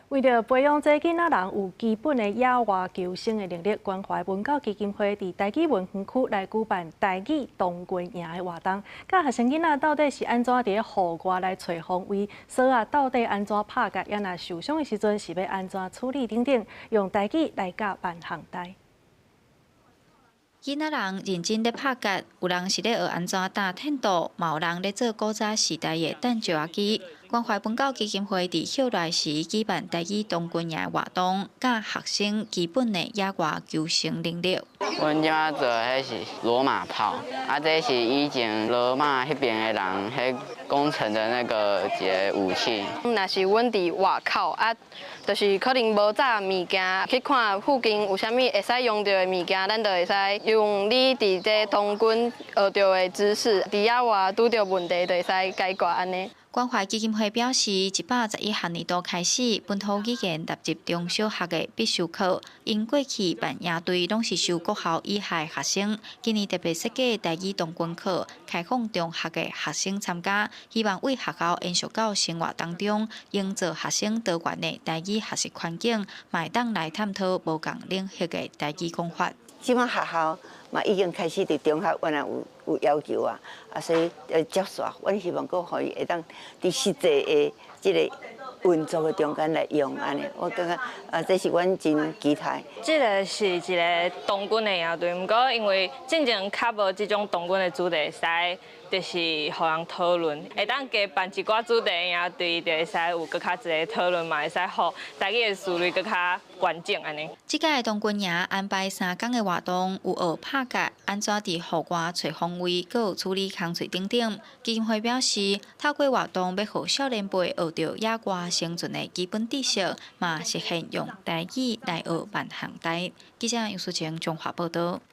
為著培養這囡仔人有基本的野外求生的能力，關懷文教基金會佇台語文園區來舉辦台語童軍營的活動，教學生囡仔到底是按怎佇咧戶外來揣方位，索仔到底按怎拍結，啊若受傷的時陣是欲按怎處理等等，用台語來教萬項代。囡仔人認真咧拍結，有人是咧學按怎搭テント，嘛有人咧做古早時代的彈石仔機。關懷文教基金會佇歇內時舉辦台語童軍營活動，教學生基本的野外求生能力。阮這擺做的彼是羅馬炮，啊，這是以前羅馬彼邊的人彼攻城的那個一個武器。若是阮佇外口啊，就是可能無紮物件，去看附近有啥物會使用著的物件，咱就會使用你佇這童軍學著的知識，佇野外拄著問題就會使解決按呢。關懷基金會表示，111學年度開始，本土語言納入中小學的必修課。𪜶過去辦營隊攏是收國校以下的學生，今年特別設計台語童軍課，開放中學的學生參加，希望為學校延續到生活當中，營造學生多元的台語學習環境，嘛會當來探討無仝領域的台語講法。這擺學校嘛已經開始佇中學原來有要求啊，啊所以接續，阮希望閣予伊會當佇實際的這個運作的中間來用按呢，我感覺啊，這是阮真期待。這个是一个童軍的營隊，毋過因為進前較無這種童軍的主題，會使就是予人討論，會當加辦一寡主題的營隊，就會使有閣較濟討論嘛，會使予台語的思維閣較完整按呢。這屆童軍營安排3工的活動，有學拍結、按怎佇戶外揣方位，閣有處理空喙等等。基金會表示，透過活動欲予少年輩學著野外生存的基本知識，嘛實現用台語來學萬項代。記者楊淑晴綜合報導。